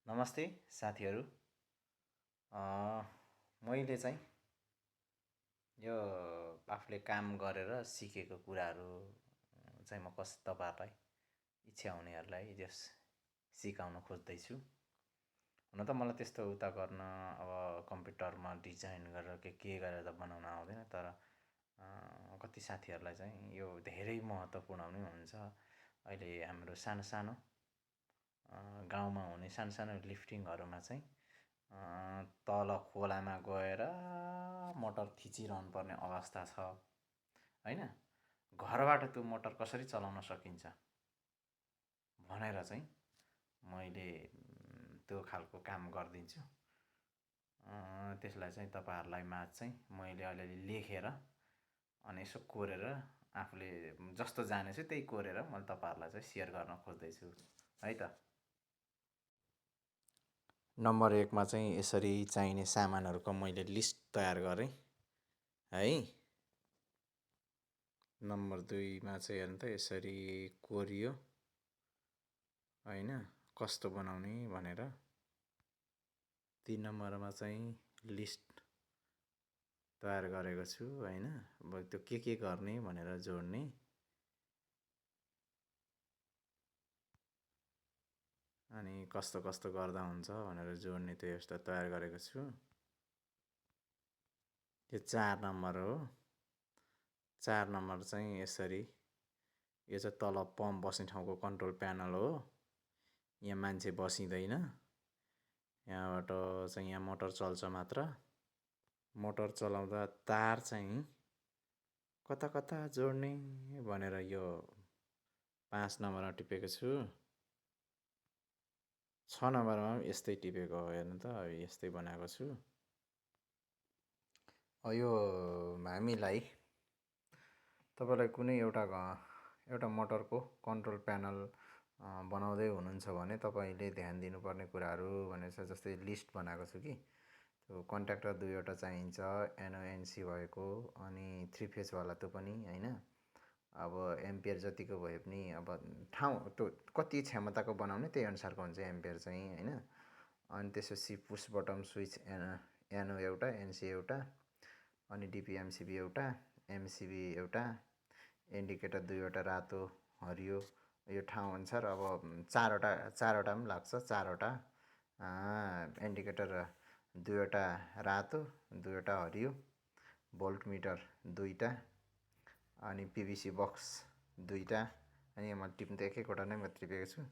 नमस्ते साथीहरू। मैले चाहिँ यो आफूले काम गरेर सिकेको कुराहरू चाहिँ म तपाईँहरूलाई इच्छा हुनेहरूलाई जस सिकाउन खोज्दैछु। हुन त मलाई त्यस्तो उता गर्न अब कम्प्युटरमा डिजाइन गरेर के गरेर त बनाउन आउँदैन, तर कति साथीहरूलाई चाहिँ यो धेरै महत्त्वपूर्ण पनि हुन्छ। अहिले हाम्रो सानो सानो गाउँमा हुने सानो सानो लिफ्टिङहरूमा चाहिँ तल खोलामा गएर मोटर थिचिरहनु पर्ने अवस्था छ होइन। घरबाट त्यो मोटर कसरी चलाउन सकिन्छ भनेर चाहिँ मैले त्यो खालको काम गरिदिन्छु। त्यसलाई चाहिँ तपाईँहरूलाई माझ चाहिँ मैले अलिअलि लेखेर अनि यसो कोरेर आफूले जस्तो जानेछु त्यही कोरेर मैले तपाईँहरूलाई चाहिँ सेयर गर्न खोज्दैछु है त। नम्बर 1 मा चाहिँ यसरी चाहिने सामानहरूको मैले लिस्ट तयार गरेँ है। नम्बर 2 मा चाहिँ हेर्नु त यसरी कोरियो होइन, कस्तो बनाउने भनेर। 3 नम्बरमा चाहिँ लिस्ट तयार गरेको छु होइन, अब त्यो के गर्ने भनेर जोड्ने। अनि कस्तो कस्तो गर्दा हुन्छ भनेर जोड्ने त्यो यस्तो तयार गरेको छु। यो 4 नम्बर हो। 4 नम्बर चाहिँ यसरी, यो चाहिँ तल पम्प बस्ने ठाउँको कन्ट्रोल प्यानल हो। यहाँ मान्छे बसिँदैन, यहाँबाट चाहिँ यहाँ मोटर चल्छ मात्र। मोटर चलाउँदा तार चाहिँ कता कता जोड्ने भनेर यो 5 नम्बरमा टिपेको छु। 6 नम्बरमा पनि यस्तै टिपेको हो, हेर्नु त यस्तै बनाएको छु। यो हामीलाई तपाईँलाई कुनै एउटा मोटरको कन्ट्रोल प्यानल बनाउँदै हुनुहुन्छ भने तपाईँले ध्यान दिनुपर्ने कुराहरू भनेर चाहिँ जस्तै लिस्ट बनाएको छु कि त्यो कन्ट्याक्टर 2वटा चाहिन्छ, एनओएनसी भएको, अनि 3 फेजवाला त्यो पनि होइन। अब एम्पियर जतिको भए पनि अब ठाउँ त्यो कति क्षमताको बनाउने त्यही अनुसारको हुन्छ एम्पियर चाहिँ होइन। अनि त्यसपछि पुस बटम स्विच एनओ एउटा, एनसी एउटा, अनि डिपिएमसिबी एउटा, एमसिबी एउटा, इन्डिकेटर 2वटा रातो हरियो, यो ठाउँ अनुसार अब चारवटा पनि लाग्छ। 4वटा इन्डिकेटर 2वटा रातो, 2वटा हरियो, भोल्ट मिटर 2टा, अनि पिभिसी बक्स 2टा। अनि म टिप्नु त एकवटा नै मात्रै टिपेको छु।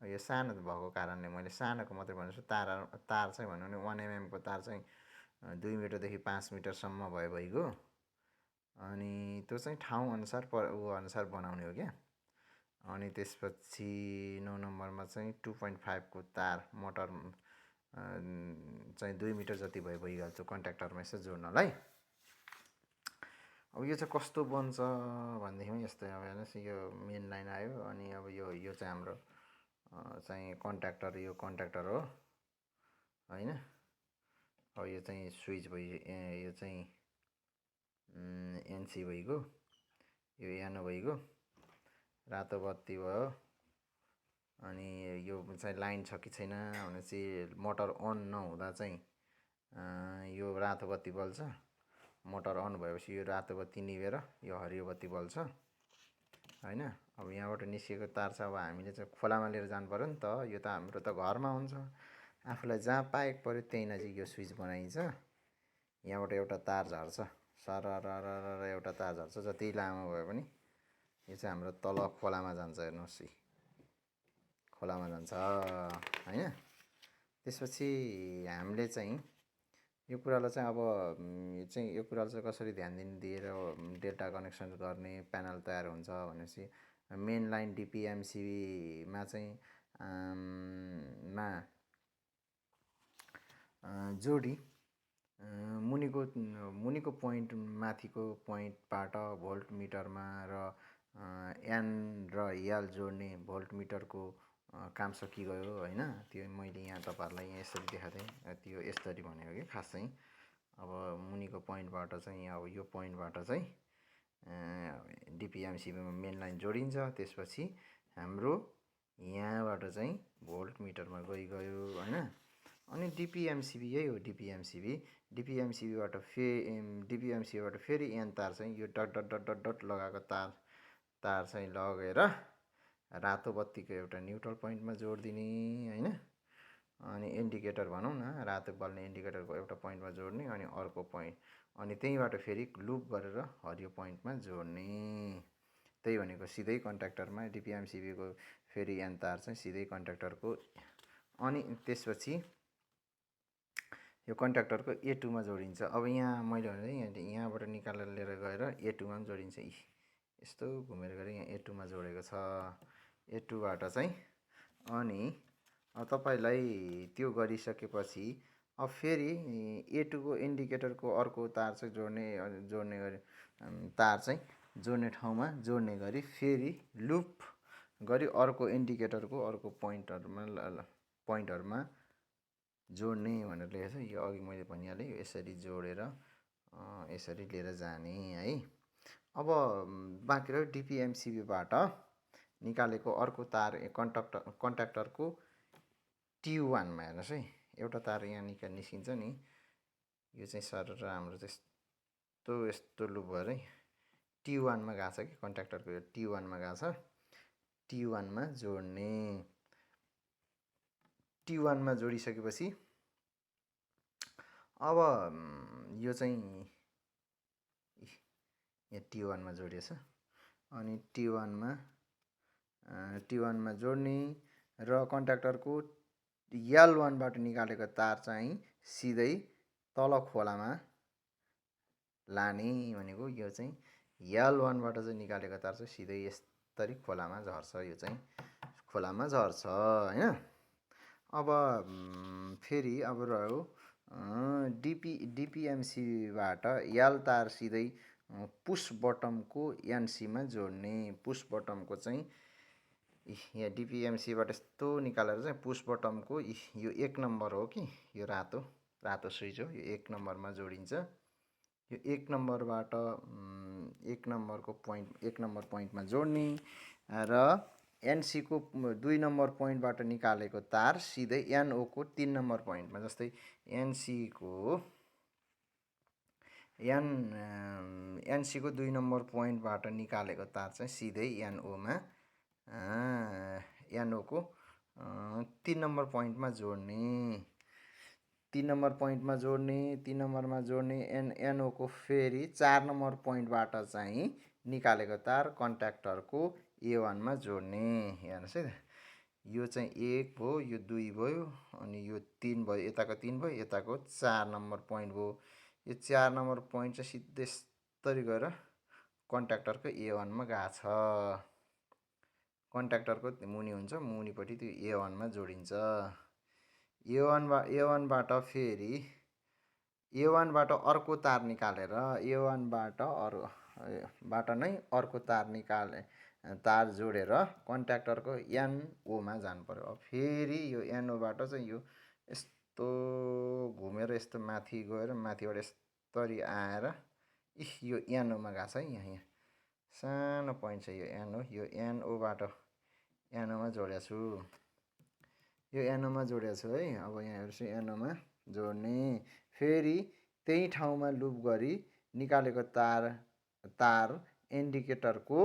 यो सानो भएको कारणले मैले सानोको मात्रै भनेको छु। तार चाहिँ भन्नु भने 1 mm को तार चाहिँ 2 मिटरदेखि 5 मिटरसम्म भइगयो। अनि त्यो चाहिँ ठाउँ अनुसार अनुसार बनाउने हो क्या। अनि त्यसपछि 9 नम्बरमा चाहिँ 2.5 को तार मोटर चाहिँ 2 मिटर जति भइहाल्छ कन्ट्याक्टरमा यसो जोड्नलाई। अब यो चाहिँ कस्तो बन्छ भनेदेखि यस्तै, अब हेर्नुहोस् यो मेन लाइन आयो, अनि अब यो चाहिँ हाम्रो चाहिँ कन्ट्याक्टर, यो कन्ट्याक्टर हो होइन। अब यो चाहिँ स्विच भयो, यो चाहिँ एनसी भइगयो, यो एनो भइगयो, रातो बत्ती भयो। अनि यो चाहिँ लाइन छ कि छैन भनेपछि मोटर अन नहुँदा चाहिँ यो रातो बत्ती बल्छ। मोटर अन भएपछि यो रातो बत्ती निभेर यो हरियो बत्ती बल्छ होइन। अब यहाँबाट निस्केको तार छ, अब हामीले चाहिँ खोलामा लिएर जानु पऱ्यो नि त। यो त हाम्रो त घरमा हुन्छ, आफूलाई जहाँ पाएको पऱ्यो त्यही नजिक यो स्विच बनाइन्छ। यहाँबाट एउटा तार झर्छ, सरर एउटा तार झर्छ, जति लामो भए पनि यो चाहिँ हाम्रो तल खोलामा जान्छ। हेर्नुहोस् खोलामा जान्छ होइन। त्यसपछि हामीले चाहिँ यो कुरालाई चाहिँ अब यो कुरालाई चाहिँ कसरी ध्यान दिएर डेल्टा कनेक्सन गर्ने प्यानल तयार हुन्छ भनेपछि मेन लाइन डिपिएमसिबीमा चाहिँ जोडी मुनिको पोइन्ट माथिको पोइन्टबाट भोल्ट मिटरमा र एन र यल जोड्ने भोल्ट मिटरको काम सकिगयो होइन। त्यो मैले यहाँ तपाईँहरूलाई यहाँ यसरी देखाएको थिएँ, त्यो यसरी भनेको कि खास चाहिँ अब मुनिको पोइन्टबाट चाहिँ अब यो पोइन्टबाट चाहिँ डिपिएमसिबीमा मेन लाइन जोडिन्छ। त्यसपछि हाम्रो यहाँबाट चाहिँ भोल्ट मिटरमा गयो होइन। अनि डिपिएमसिबी यही हो डिपिएमसिबी। डिपिएमसिबीबाट डिपिएमसिबीबाट फेरि एन तार चाहिँ यो dot dot dot dot dot लगाएको तार चाहिँ लगेर रातो बत्तीको एउटा न्युट्रल पोइन्टमा जोडिदिने होइन। अनि इन्डिकेटर भनौँ न, रातो बल्ने इन्डिकेटरको एउटा पोइन्टमा जोड्ने, अनि अर्को पोइन्ट, अनि त्यहीँबाट फेरि लुप गरेर हरियो पोइन्टमा जोड्ने। त्यही भनेको सिधै कन्ट्याक्टरमा डिपिएमसिबीको फेरि एन तार चाहिँ सिधै कन्ट्याक्टरको, अनि त्यसपछि यो कन्ट्याक्टरको A2मा जोडिन्छ। अब यहाँ मैले भने यहाँबाट निकालेर लिएर गएर A2मा पनि जोडिन्छ। यस्तो घुमेर गएर यहाँ A2मा जोडेको छ। A2बाट चाहिँ अनि तपाईँलाई त्यो गरिसकेपछि अब फेरि A2को इन्डिकेटरको अर्को तार चाहिँ जोड्ने गरी तार चाहिँ जोड्ने ठाउँमा जोड्ने गरी फेरि लुप गरी अर्को इन्डिकेटरको अर्को पोइन्टहरूमा जोड्ने भनेर लेखेको छ। यो अघि मैले भनिहालेँ, यो यसरी जोडेर यसरी लिएर जाने है। अब बाँकी रह्यो डिपिएमसिबीबाट निकालेको अर्को तार कन्ट्याक्टरको T1मा हेर्नुहोस् है, एउटा तार यहाँ निस्किन्छ नि, यो चाहिँ सर हाम्रो यस्तो लुप भएर T1मा गएको छ कि कन्ट्याक्टरको यो T1मा गएको छ। T1मा जोड्ने, T1मा जोडिसकेपछि अब यो चाहिँ यहाँ T1मा जोडिएछ। अनि T1मा जोड्ने र कन्ट्याक्टरको L1बाट निकालेको तार चाहिँ सिधै तल खोलामा लाने भनेको, यो चाहिँ L1बाट चाहिँ निकालेको तार चाहिँ सिधै यसरी खोलामा झर्छ। यो चाहिँ खोलामा झर्छ होइन। अब फेरि अब रह्यो डिपिएमसीबाट L तार सिधै पुस बटमको एनसीमा जोड्ने। पुस बटमको चाहिँ यहाँ डिपिएमसीबाट यस्तो निकालेर चाहिँ पुस बटमको यो 1 नम्बर हो कि, यो रातो स्विच हो, यो 1 नम्बरमा जोडिन्छ। यो 1 नम्बरबाट 1 नम्बर पोइन्टमा जोड्ने र एनसीको 2 नम्बर पोइन्टबाट निकालेको तार सिधै एनओको 3 नम्बर पोइन्टमा, जस्तै एनसीको 2 नम्बर पोइन्टबाट निकालेको तार चाहिँ सिधै एनओको 3 नम्बर पोइन्टमा जोड्ने। 3 नम्बर पोइन्टमा जोड्ने, 3 नम्बरमा जोड्ने। एनओको फेरि 4 नम्बर पोइन्टबाट चाहिँ निकालेको तार कन्ट्याक्टरको A1मा जोड्ने। हेर्नुहोस् है, यो चाहिँ 1 भयो, यो 2 भयो, अनि यो 3 भयो, यताको 3 भयो, यताको 4 नम्बर पोइन्ट भयो। यो 4 नम्बर पोइन्ट चाहिँ सिधै यसरी गएर कन्ट्याक्टरको A1मा गएको छ। कन्ट्याक्टरको मुनि हुन्छ, मुनिपट्टि त्यो A1मा जोडिन्छ। A1बाट फेरि A1बाट अर्को तार निकालेर A1बाट नै अर्को तार जोडेर कन्ट्याक्टरको NOमा जानु पर्यो। अब फेरि यो NOबाट चाहिँ यो यस्तो घुमेर यस्तो माथि गएर माथिबाट यस्तरी आएर यो NOमा गएको छ है। यहाँ सानो पोइन्ट छ यो NO। यो NOबाट NOमा जोडेको छु, यो NOमा जोडेको छु है। अब यहाँ हेर्नुहोस्, NOमा जोड्ने, फेरि त्यही ठाउँमा लुप गरी निकालेको तार इन्डिकेटरको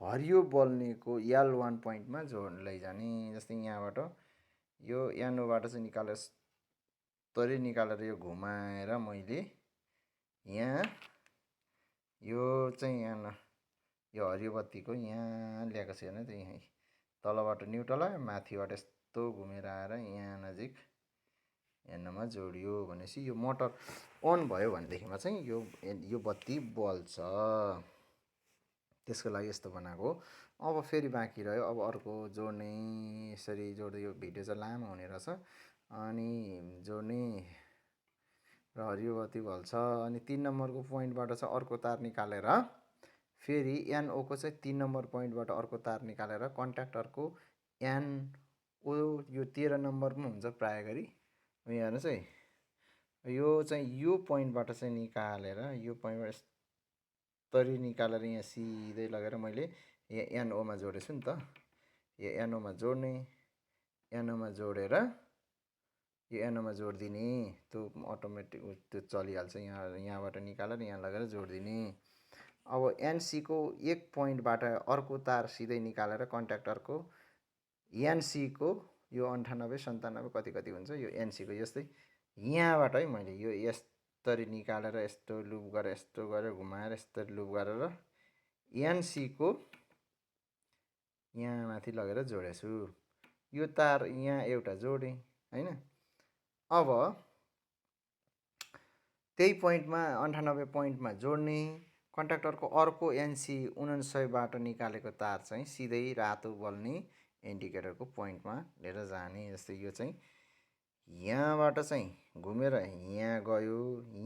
हरियो बल्नेको L1 पोइन्टमा लैजाने। जस्तै यहाँबाट यो NOबाट चाहिँ निकालेर यो घुमाएर मैले यहाँ यो चाहिँ यो हरियो बत्तीको यहाँ ल्याएको छु। हेर्नु त, यहाँ तलबाट न्युट्रल आयो, माथिबाट यस्तो घुमेर आएर यहाँ नजिक NOमा जोडियो भनेपछि यो मोटर अन भयो भनेदेखिमा चाहिँ यो बत्ती बल्छ। त्यसको लागि यस्तो बनाएको। अब फेरि बाँकी रह्यो, अब अर्को जोड्ने। यसरी जोड्दै, यो भिडियो चाहिँ लामो हुने रहेछ। अनि जोड्ने र हरियो बत्ती बल्छ। अनि 3 नम्बरको पोइन्टबाट चाहिँ अर्को तार निकालेर फेरि NOको चाहिँ 3 नम्बर पोइन्टबाट अर्को तार निकालेर कन्ट्याक्टरको NO यो 13 नम्बरमा हुन्छ प्राय गरी। यहाँ हेर्नुहोस् है, यो चाहिँ यो पोइन्टबाट चाहिँ निकालेर यो पोइन्टबाट यसरी निकालेर यहाँ सिधै लगेर मैले यहाँ NOमा जोडेछु नि त। यो एनोमा जोड्ने, एनोमा जोडेर यो एनोमा जोडिदिने, त्यो अटोमेटिक त्यो चलिहाल्छ। यहाँबाट निकालेर यहाँ लगेर जोडिदिने। अब एनसीको एक पोइन्टबाट अर्को तार सिधै निकालेर कन्ट्याक्टरको एनसीको यो 98 97 कति कति हुन्छ यो एनसीको यस्तै यहाँबाट है मैले यो यसरी निकालेर यस्तो लुप गरेर यस्तो गरेर घुमाएर यस्तरी लुप गरेर एनसीको यहाँ माथि लगेर जोडेछु। यो तार यहाँ एउटा जोडेँ हैन। अब त्यही पोइन्टमा 98 पोइन्टमा जोड्ने कन्ट्याक्टरको अर्को एनसी 99बाट निकालेको तार चाहिँ सिधै रातो बल्ने इन्डिकेटरको पोइन्टमा लिएर जाने। जस्तै यो चाहिँ यहाँबाट चाहिँ घुमेर यहाँ गयो,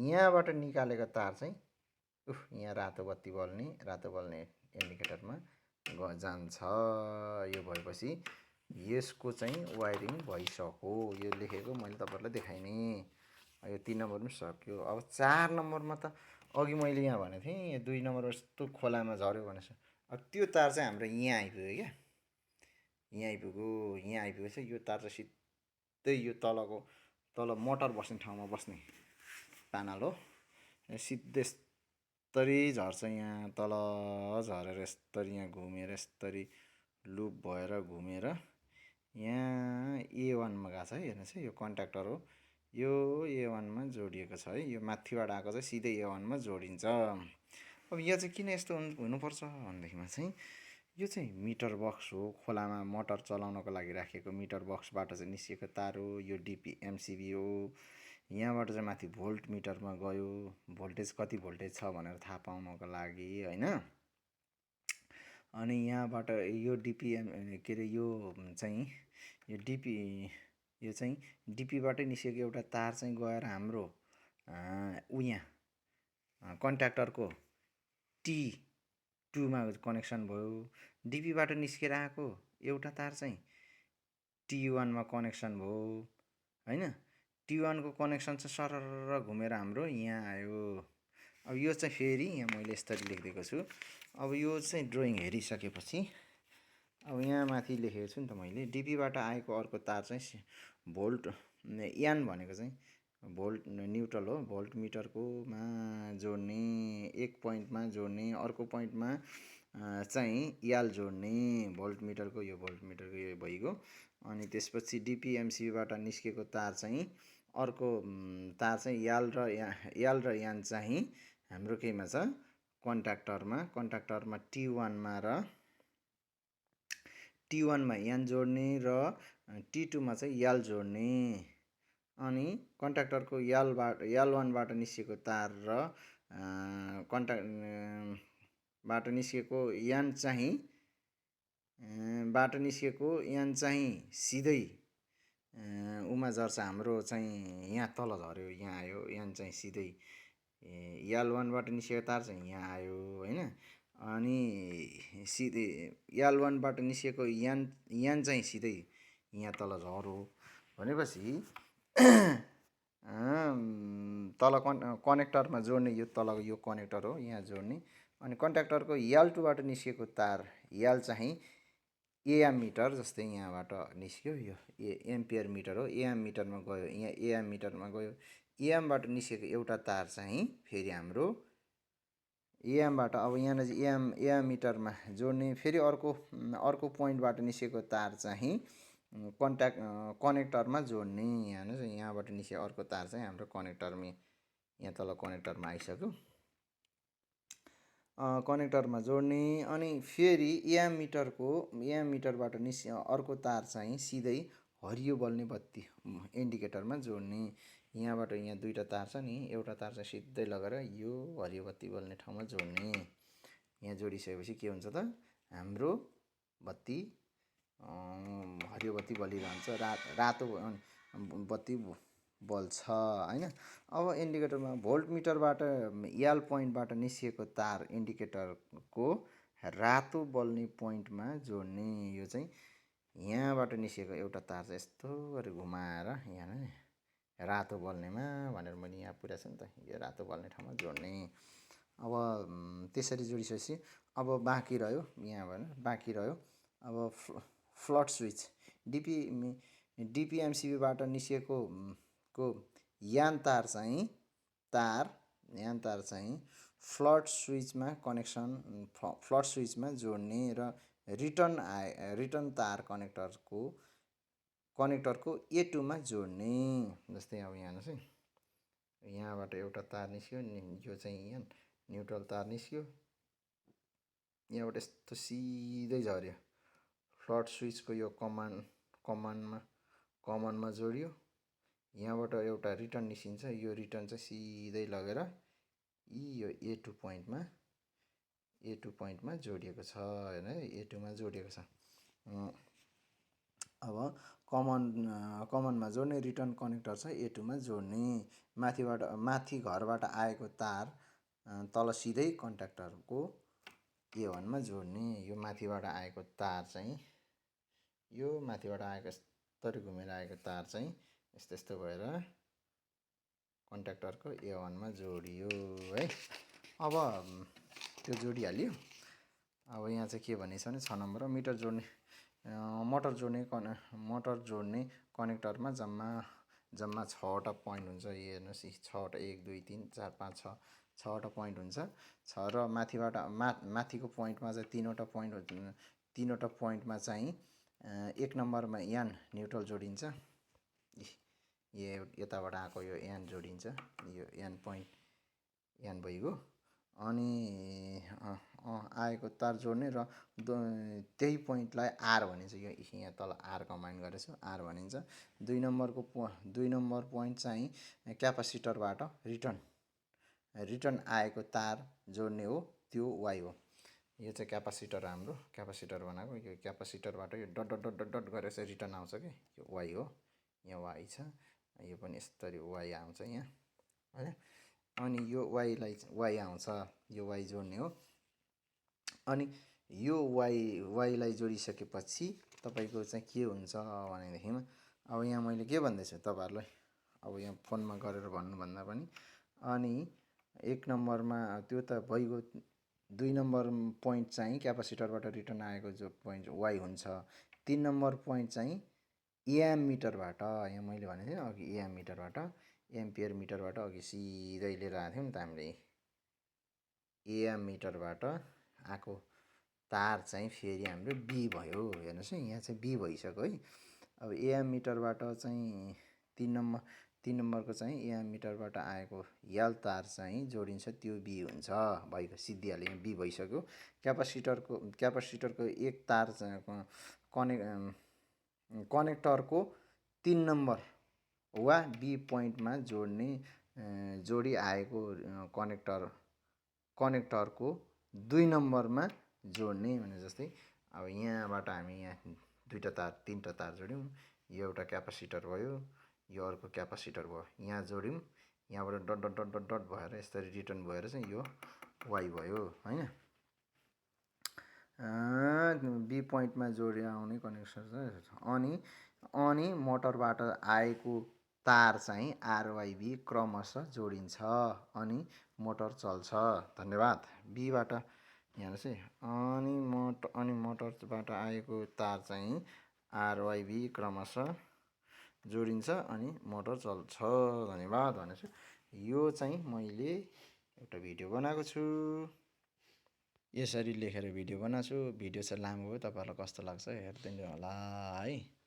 यहाँबाट निकालेको तार चाहिँ यहाँ रातो बत्ती बल्ने, रातो बल्ने इन्डिकेटरमा जान्छ। यो भएपछि यसको चाहिँ वायरिङ भइसक्यो। यो लेखेको मैले तपाईँहरूलाई देखाइने। यो 3 नम्बर पनि सक्यो। अब 4 नम्बरमा त अघि मैले यहाँ भनेको थिएँ 2 नम्बर यस्तो खोलामा झऱ्यो भनेर। अब त्यो तार चाहिँ हाम्रो यहाँ आइपुग्यो क्या, यहाँ आइपुग्यो। यहाँ आइपुगेपछि यो तार चाहिँ सिधै यो तल मोटर बस्ने ठाउँमा बस्ने प्यानल हो। सिधै यस्तरी झर्छ यहाँ तल झरेर यस्तरी यहाँ घुमेर यस्तरी लुप भएर घुमेर यहाँ A1मा गएको छ है। हेर्नुहोस् है, यो कन्ट्याक्टर हो, यो A1मा जोडिएको छ है। यो माथिबाट आएको चाहिँ सिधै A1मा जोडिन्छ। अब यो चाहिँ किन यस्तो हुनुपर्छ भनेदेखिमा चाहिँ यो चाहिँ मिटर बक्स हो, खोलामा मोटर चलाउनको लागि राखेको मिटर बक्सबाट चाहिँ निस्किएको तार हो। यो डिपी एमसिबी हो। यहाँबाट चाहिँ माथि भोल्ट मिटरमा गयो, भोल्टेज कति भोल्टेज छ भनेर थाहा पाउनको लागि हैन। अनि यहाँबाट यो डिपिएम के अरे यो चाहिँ यो चाहिँ डिपीबाटै निस्केको एउटा तार चाहिँ गएर हाम्रो यहाँ कन्ट्याक्टरको T2मा कनेक्सन भयो। डिपीबाट निस्केर आएको एउटा तार चाहिँ T1मा कनेक्सन भयो हैन। T1को कनेक्सन चाहिँ सरर घुमेर हाम्रो यहाँ आयो। अब यो चाहिँ फेरि यहाँ मैले यसरी लेखिदिएको छु। अब यो चाहिँ ड्रइङ हेरिसकेपछि अब यहाँ माथि लेखेको छु नि त मैले, डिपीबाट आएको अर्को तार चाहिँ भोल्ट एन भनेको चाहिँ भोल्ट न्युट्रल हो, भोल्ट मिटरकोमा जोड्ने, एक पोइन्टमा जोड्ने, अर्को पोइन्टमा चाहिँ याल जोड्ने। भोल्ट मिटरको यो भोल्ट मिटरको यो भइगयो। अनि त्यसपछि डिपिएमसीबाट निस्केको तार चाहिँ अर्को तार चाहिँ याल र यान चाहिँ हाम्रो केमा छ कन्ट्याक्टरमा T1मा यान जोड्ने र T2मा चाहिँ याल जोड्ने। अनि कन्ट्याक्टरको याल1बाट निस्केको तार र बाट निस्केको यान चाहिँ सिधै उमा झर्छ हाम्रो चाहिँ यहाँ तल झऱ्यो, यहाँ आयो। यान चाहिँ सिधै याल1बाट निस्केको तार चाहिँ यहाँ आयो हैन। अनि सिधै याल1बाट निस्केको यान चाहिँ सिधै यहाँ तल झर्यो भनेपछि तल कनेक्टरमा जोड्ने, यो तलको यो कनेक्टर हो यहाँ जोड्ने। अनि कन्ट्याक्टरको याल2बाट निस्केको तार याल चाहिँ एएम मिटर, जस्तै यहाँबाट निस्क्यो यो एम्पियर मिटर हो, एएम मिटरमा गयो, यहाँ एएम मिटरमा गयो। एएमबाट निस्केको एउटा तार चाहिँ फेरि हाम्रो एएमबाट अब यहाँ एएम मिटरमा जोड्ने। फेरि अर्को पोइन्टबाट निस्केको तार चाहिँ कनेक्टरमा जोड्ने। यहाँ हेर्नुहोस्, यहाँबाट निस्केको अर्को तार चाहिँ हाम्रो कनेक्टरमा यहाँ तल कनेक्टरमा आइसक्यो, कनेक्टरमा जोड्ने। अनि फेरि एएम मिटरबाट निस्के अर्को तार चाहिँ सिधै हरियो बल्ने बत्ती इन्डिकेटरमा जोड्ने। यहाँबाट यहाँ दुईवटा तार छ नि, एउटा तार चाहिँ सिधै लगेर यो हरियो बत्ती बल्ने ठाउँमा जोड्ने। यहाँ जोडिसकेपछि के हुन्छ त, हाम्रो बत्ती हरियो बत्ती बलिरहन्छ, रातो बत्ती बल्छ हैन। अब इन्डिकेटरमा भोल्ट मिटरबाट याल पोइन्टबाट निस्किएको तार इन्डिकेटरको रातो बल्ने पोइन्टमा जोड्ने। यो चाहिँ यहाँबाट निस्केको एउटा तार चाहिँ यस्तो गरी घुमाएर यहाँ रातो बल्नेमा भनेर मैले यहाँ पुर्याएको छु नि त, यो रातो बल्ने ठाउँमा जोड्ने। अब त्यसरी जोडिसकेपछि अब बाँकी रह्यो यहाँ भएन, बाँकी रह्यो अब फ्लट स्विच डिपिएमसिबीबाट निस्केको यान तार चाहिँ फ्लट स्विचमा जोड्ने र रिटर्न तार कनेक्टरको A2 मा जोड्ने। जस्तै अब यहाँ हेर्नुहोस् है, यहाँबाट एउटा तार निस्क्यो, यो चाहिँ यहाँ न्युट्रल तार निस्क्यो, यहाँबाट यस्तो सिधै झऱ्यो, फ्लट स्विचको यो कमानमा जोडियो, यहाँबाट एउटा रिटर्न निस्किन्छ, यो रिटर्न चाहिँ सिधै लगेर यो A2 पोइन्टमा जोडिएको छ हैन, A2 मा जोडिएको छ। अब कमनमा जोड्ने रिटर्न कनेक्टर छ A2 मा जोड्ने, माथि घरबाट आएको तार तल सिधै कन्ट्याक्टरको A1 मा जोड्ने। यो माथिबाट आएको तार चाहिँ यस्तरी घुमेर आएको तार चाहिँ यस्तो भएर कन्ट्याक्टरको A1 मा जोडियो है। अब त्यो जोडिहाल्यो। अब यहाँ चाहिँ के भनेछ भने 6 नम्बर मोटर जोड्ने कनेक्टरमा जम्मा 6वटा पोइन्ट हुन्छ। हेर्नुहोस् 6वटा 1 2 3 4 5 6 6वटा पोइन्ट हुन्छ। र माथिबाट माथिको पोइन्टमा चाहिँ 3वटा पोइन्टमा चाहिँ 1 नम्बरमा यान न्युट्रल जोडिन्छ, यताबाट आएको यो यान जोडिन्छ, यो यान भइगयो। अनि आएको तार जोड्ने र त्यही पोइन्टलाई आर भनिन्छ, यो यहाँ तल आर कमान्ड गरेछु, आर भनिन्छ। 2 नम्बर पोइन्ट चाहिँ क्यापासिटरबाट रिटर्न आएको तार जोड्ने हो, त्यो वाइ हो। यो चाहिँ क्यापासिटर हाम्रो क्यापासिटर बनाएको, यो क्यापासिटरबाट यो dot dot dot dot dot गरेर चाहिँ रिटर्न आउँछ कि यो वाइ हो, यहाँ वाइ छ, यो पनि यस्तरी वाइ आउँछ यहाँ हैन। अनि यो वाइ आउँछ, यो वाइ जोड्ने हो। अनि यो वाइलाई जोडिसकेपछि तपाईको चाहिँ के हुन्छ भनेदेखिमा, अब यहाँ मैले के भन्दैछु तपाईहरुलाई, अब यहाँ फोनमा गरेर भन्नुभन्दा पनि, अनि 1 नम्बरमा त्यो त भइगयो, 2 नम्बर पोइन्ट चाहिँ क्यापासिटरबाट रिटर्न आएको जो पोइन्ट वाइ हुन्छ। 3 नम्बर पोइन्ट चाहिँ एएम मिटरबाट, यहाँ मैले भनेको थिएँ अघि एएम मिटरबाट, एम्पियर मिटरबाट अघि सिधै लिएर आएको थियौँ नि त हामीले, एएम मिटरबाट आएको तार चाहिँ फेरि हाम्रो बी भयो। हेर्नुहोस् है, यहाँ चाहिँ बी भइसक्यो है। अब एएम मिटरबाट चाहिँ 3 नम्बरको चाहिँ एएम मिटरबाट आएको यल तार चाहिँ जोडिन्छ, त्यो बी हुन्छ, भइगयो, सिद्धिहाल्यो, यहाँ बी भइसक्यो। क्यापासिटरको एक तार कनेक्टरको 3 नम्बर वा बी पोइन्टमा जोडी आएको कनेक्टरको 2 नम्बरमा जोड्ने भने, जस्तै अब यहाँबाट हामी यहाँ 2टा तार 3टा तार जोड्यौँ, यो एउटा क्यापासिटर भयो, यो अर्को क्यापासिटर भयो, यहाँ जोड्यौँ, यहाँबाट dot dot dot dot dot भएर यसरी रिटर्न भएर चाहिँ यो वाइ भयो हैन। बी पोइन्टमा जोडेर आउने कनेक्सन, अनि मोटरबाट आएको तार चाहिँ आरवाइबी क्रमशः जोडिन्छ अनि मोटर चल्छ। धन्यवाद। बीबाट हेर्नुहोस् है, अनि मोटरबाट आएको तार चाहिँ आरवाइबी क्रमशः जोडिन्छ अनि मोटर चल्छ। धन्यवाद भनेछु। यो चाहिँ मैले एउटा भिडियो बनाएको छु, यसरी लेखेर भिडियो बनाएको छु। भिडियो चाहिँ लामो भयो, तपाईहरुलाई कस्तो लाग्छ हेर्दै होला है।